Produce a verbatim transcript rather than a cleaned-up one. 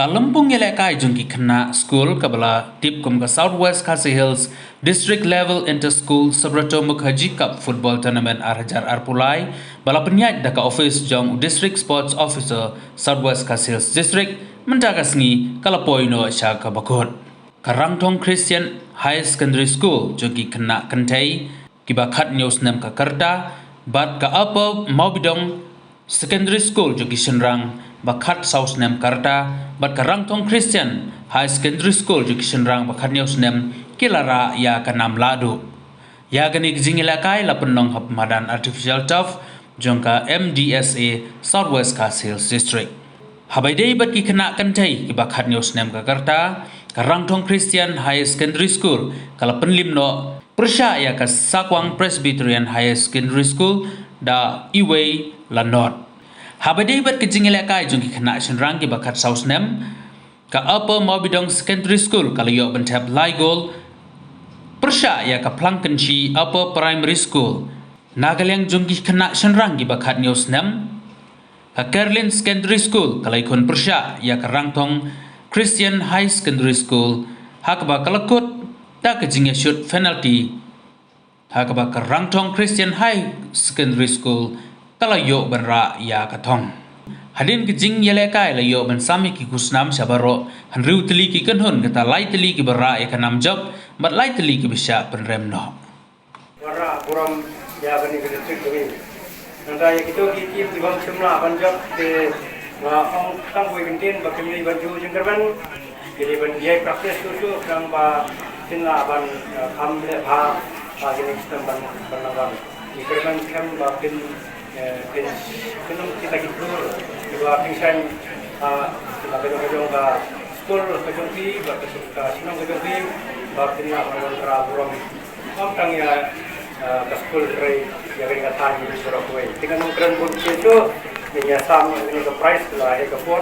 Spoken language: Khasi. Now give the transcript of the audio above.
Ka lympung ïalehkai jong ki khynnah skul kaba la tip kum ka South West Khasi Hills District Level Inter School Subrata Mukherjee Cup Football Tournament ar hajar arphew lai ba la pynïaid da ka office jong u District Sports Officer South West Khasi Hills District mynta ka sngi ka la poi noh sha kaba kut. Ka Rangthong Christian Higher Secondary School jong ki khynnah kynthei kiba khathynñiew snem ka rta bad ka Upper Mawbidong Secondary School jong ki shynrang ba khatsaw snem ka rta bad ka Rangthong Christian Higher Secondary School jong ki shynrang ba khathynñiew snem ki la rah ïa ka nam lahduh. Ïa kane ka jingïalehkai la pynlong ha madan artificial turf jong ka M D S A South West Khasi Hills District. Haba ïadei bad ki khynnah kynthei kiba khathynñiew snem ka rta, ka Rangthong Christian Higher Secondary School ka la pynlip noh pyrshah ïa ka Sakwang Presbyterian Higher Secondary School da iwei la not. Haba ïadei bad ka jingïalehkai jong ki khynnah shynrang kiba khatsaw snem, ka Upper Mawbidong Secondary School ka la ïoh ban thep lai gol pyrshah ïa ka Phlangkynshi Upper Primary School. Na ka liang jong ki khynnah shynrang kiba khathynñiew snem, ka Kerlin Secondary School ka la ïakhun pyrshah ïa ka Rangthong Christian High Secondary School ha kaba ka la kut da ka jingïashut penalty, ha kaba ka Rangthong Christian High Secondary School ka la ïoh ban rah ïa ka thong. Hadien ka jingïalehkai la ïoh ban sam ïa ki khusnam sha baroh, hynriew tylli ki kynhun, kata lai tylli kiba rah ïa ka nam jop bad lai tylli kiba shah pynrem noh. Ba rah burom ïa kane ka district jong ngi. Nangta ïa kito ki team ki bym shym lah ban jop te nga ong tang kawei kyntien ba kin ïai ban ju jingkyrmen. Ki dei ban ïai practice shuh shuh khnang ba kin lah ban, eh, kham leh bha ha kine ki snem ban, ban nang wan. Jingkyrmen skhem ba kin, eh, kin, kin ym kita ki dur kiba pynshai, ah, na ka jong ka jong ka skul ka jong ki bad ka, ka shnong ka jong ki ba kin lah ban wanrah burom. Ym tang ïa, eh, ka skul hynrei ïa kane ka thaiñ baroh kawei. Te ngan ong kren bun shisha, ngin ïa sam ïa kane ka prize la heh ka por.